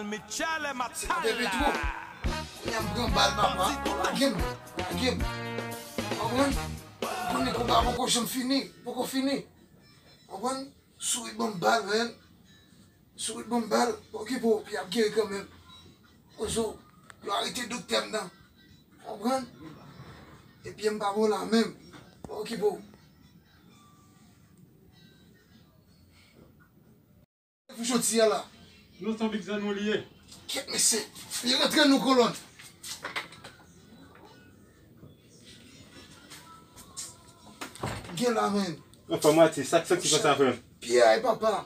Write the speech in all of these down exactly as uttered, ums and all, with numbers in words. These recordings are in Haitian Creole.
Michele Matala. Bebe twòp. Kounye a m pran bal, papa. Lage m, lage m. Konprann? Konnen konba poko janm fini, poko fini. Konprann? Sourit ban m bal, man. Sourit ban m bal. Okipe w, pye ap geri kanmenm. Poze w. Yo arete doktè m nan. Konprann? E pye m pa bon la menm. Okipe w. Pou jodi a la. Nou se yon big zanmi w li ye. Kèt mesye. Li rantre nou kolòn. Gen la, men. Anfen, Mati, sa k soti konsa, frè m? Pye a, papa.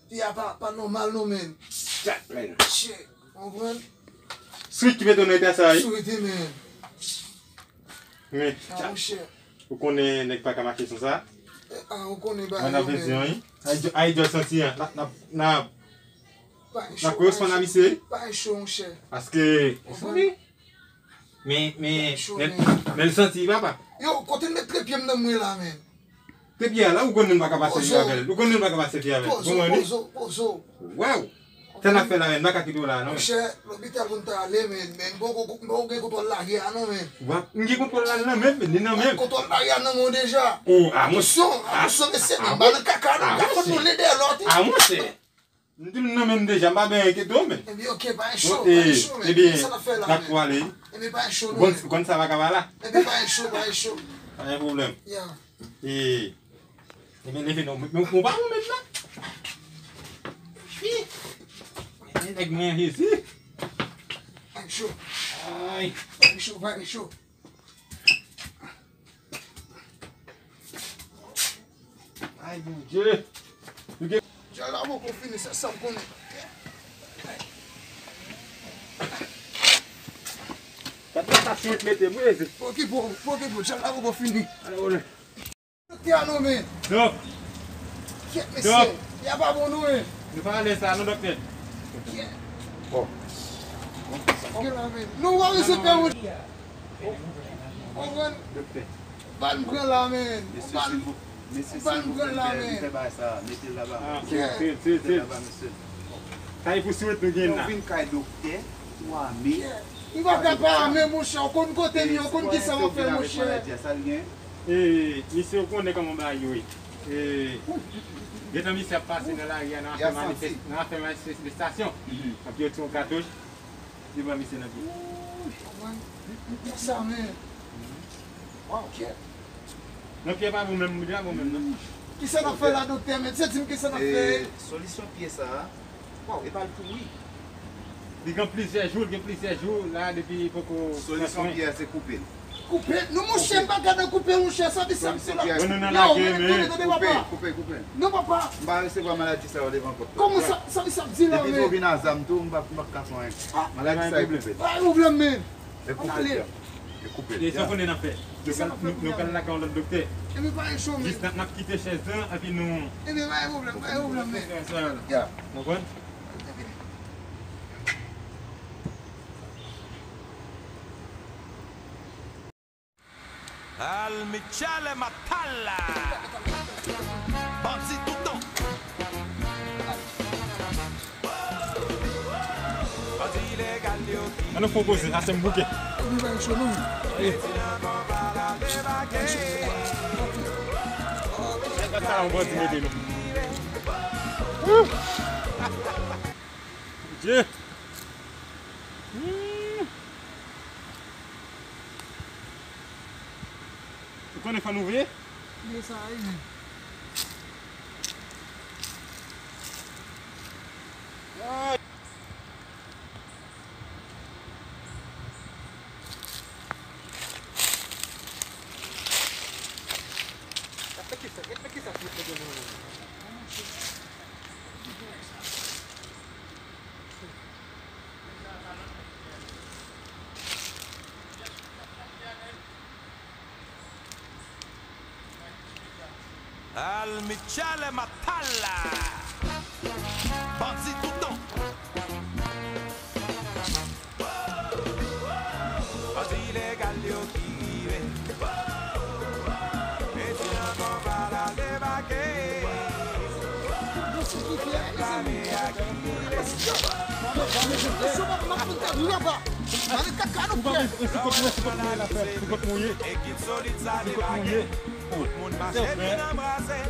Pye a pa, pa nòmal non, men. Chat, men. Shit. Konprann? Swit ki mete w nan eta sa, wi. Swit, men. Men, ah, monchè. Ou konnen nèg pa ka mache san sa. Eh, ah, ou konnen bagay yo, men. Mwen ap vin di, wi. Ay, ay, djòl santi an. N ap, n ap, n ap, n ap koresponn a misye. Pa cho, monchè. Paske, ou santi. Men, men, men, men l santi, papa. Yo, kote l met trepye m nan mwen la, men. Trepye a la, ou konnen m pa ka pase pye avè l. Ou konnen m pa ka pase pye avè l. Poze w, poze w, poze w. Waw! Sa n ap fè la, men, m pa ka kite w la, non, men. Monchè, lopital pou n ta ale, men, men m poko, m poko gen kontwòl lari a, non, men. Wa, m gen kontwòl la nan men m, li nan men m. Kontwòl lari a nan men w deja. O, a, monchè. Atansyon, atansyon, mesye, men ba nan kaka, nan kaka, fò nou lede lòt. A, monchè. M di m nan men m deja, m pa bezwen enkyete w, men. Ebyen, oke, pa gen cho, pa gen cho, men. Ebyen, sa n ap fè la, men? N ap tou ale. Ebyen, pa gen cho, non, men. Ou konn sa va ka ba la. Ebyen, pa gen cho, pa gen cho. Pa gen pwoblèm. Ya. E, ebyen, leve non, men, men, men, pa bon, men, la. Fi. Men, nèg mwen, Jezi. Pa gen cho. Ay. Pa gen cho, pa gen cho. Ay, Bondye. Nou gen... Djòl la poko fini, se sa m konnen. Gad nan sa sou mete m, wi, Jezi. Pokipo, pokipo, djòl la poko fini. Ale, ale. Doktè a nonmen. Dòk. Kèt, mesye. Dòk. Y a pa bon, non, men. Nou pa alèz la, non, doktè. Kèt. Bon. Sa k gen la, men. Nou pa bezwen pè, monchè. Konprann? Doktè. Bal m pran la, men. Mesye, silvouplè. Mesye, silvouplè, m fè bagay sa. Mete l laba. Ah, se, se, se, se. Mete l laba, mesye. Sa e pou swit nou gen la. Ou vin kay doktè, ou ame. M pa ka pa ame, monchè. Ou konn kote m ye, ou konn kisa m ap fè, monchè. Sa l gen? E, misye, ou konnen kòman bagay yo ye. E, gentan misye ap pase nan lari a, nan afè manifes-, nan afè manifestasyon. Epi yo tire yon katouch. Li ban misye nan pye. Wouy, konprann. Sa, men. Waw, kèt. Nan pye pa bon menm, li pa bon menm, non. Kisa n ap fè la, doktè, men? Se di m kisa n ap fè. E, solisyon pye sa a, waw, e pa l pouri. Li gen plizyè jou, li gen plizyè jou, la, depi poko... Solisyon pye a, se koupe l. Koupe? Non, monchè, m pa ka nan koupe, monchè, sa di sa, misye la. Bon, nou nan lage, men. Tande, tande, papa. Koupe, koupe, koupe. Non, papa. M pa resevwa maladi sa yo devan pòt la. Kòman sa, sa, sa di la, men? Depi nou vin a zam tou, m pa, m pa ka fè anyen. Ah. Maladi sa yo koupe. Pa gen pwoblèm, men. E koupe l, Jan. E koupe l, Jan. E sa w konnen n ap fè. Nou pral, nou, nou pral lakay yon lòt doktè. Ebyen, pa gen cho, men. Jis n ap, n ap kite chèz lan, epi nou... Ebyen, pa gen pwoblèm, pa gen pwoblèm, men. Ya. Konprann? Al Michele Matala. Bandi toutan. Bandi ilegal yo ki... Ann nou fè yon koze, ase m bouke. Ou gen bagay cho, non? Wi. Gad sa la, yon bandi mete nou. Wouh! Dye! Hmm. Ou konnen fò nou veye? Veye sa a, wi, men. Ay! Gade kisa, gade kisa fout mete nan men. Al Michele Matala. Bandi toutan. Bandi ilegal yo ki rive. Mesye an konba la debake. Ou pa bezwen sou kont mwen, sou kont mwen ye l ap fèt, sou kont mwen ye. Sou kont mwen ye. Oh, se frè.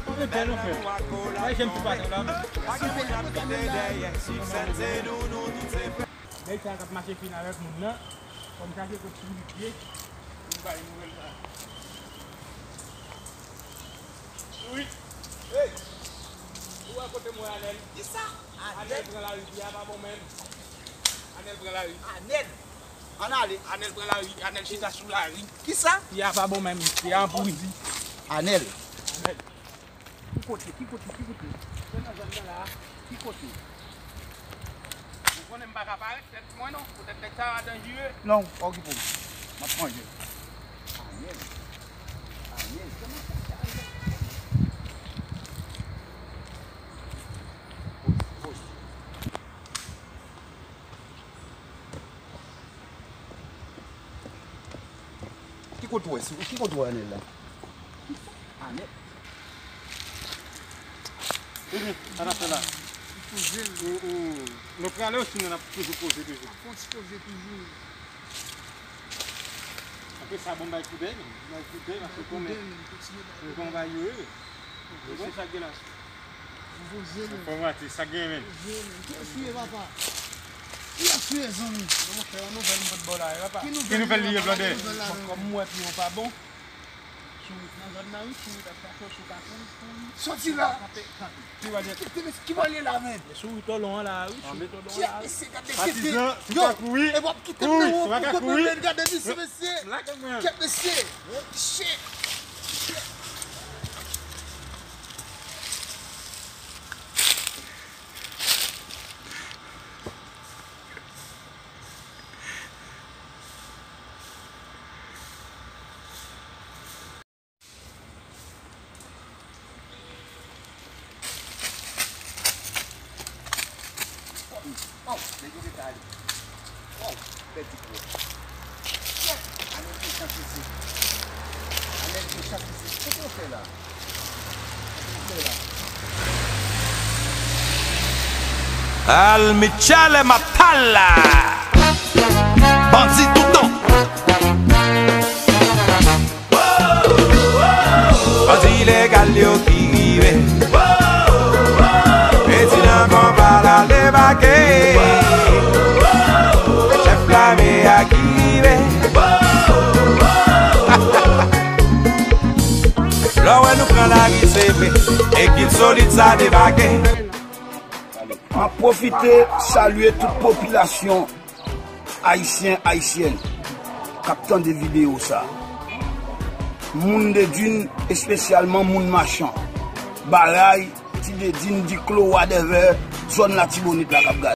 Mwen bèl, mwen frè. Mwen jèm ti patè la. Nèg sa k ap mache fin avèk moun nan, kòm sa se kot sou pye, nou bay nouvèl sa. Wi. Hey! Ou wè kote m wè Anèl? Kisa? Anèl pran lari, pye a pa bon menm. Anèl pran lari. Anèl! Ann ale. Anèl pran lari, Anèl chita sou lari. Kisa? Pye a pa bon menm, pye a pouri. Anèl. Anèl. Ki kote? Ki kote? Ki kote? Se nan zòn nan la. Ki kote? Ou konnen m pa ka parèt tèt mwen non. Poutèt nèg sa a danjere. Non, pa okipe w. M ap manje. Amen. Amen. Kòman sa se Amen? Poz, poz. Ki kote w wè, ki kote w wè Anèl la? Anèl. Ebyen, sa n ap fè la? Ou, ou, nou prale osi nou n ap toujou koze toujou? Ap fè yon ti koze toujou. Apre sa, bon, bay koudèy, bay koudèy, paske konnen nou gon bagay yo ye. Mesye, sa k gen la? Enfòmatè, sa k gen menm? Ki asire, papa? Ki asire, zanmi? Non, monchè, yon nouvèl m pot ba w la, papa. Ki nouvèl li ye, Blòdè? Kòm m wè pye w pa bon. Sourit nan zòn nan, wi, sourit ap chache w, si w ka kouri, kouri. Soti la! Kanpe, kanpe. Ki pale la, men? Sourit olon an la, wi, sourit olon an la, wi. Patizan, si w ka kouri, kouri, si w pa ka kouri, lage mwen. Kèt mesye! Shit! Oh, nèg yo gentan ale. Oh, pèdi gwo. Shit! Anèl mechan pise. Anèl mechan pise. Kòman w fè la? Kòman w fè la? Al Michele Matala. Bandi toutan. Bandi ilegal yo ki rive. Prezidan konpa l al debake. Chèf lame a ki rive. Lè w wè nou pran lari, se vre. Ekip solid sa debake. M ap pwofite salye tout popilasyon ayisyen, ayisyèn k ap tande videyo sa. Moun Dedin, espesyalman moun Machan, Baray, Ti Dedin, Diklo, whatever, zòn Latibonit la k ap gade.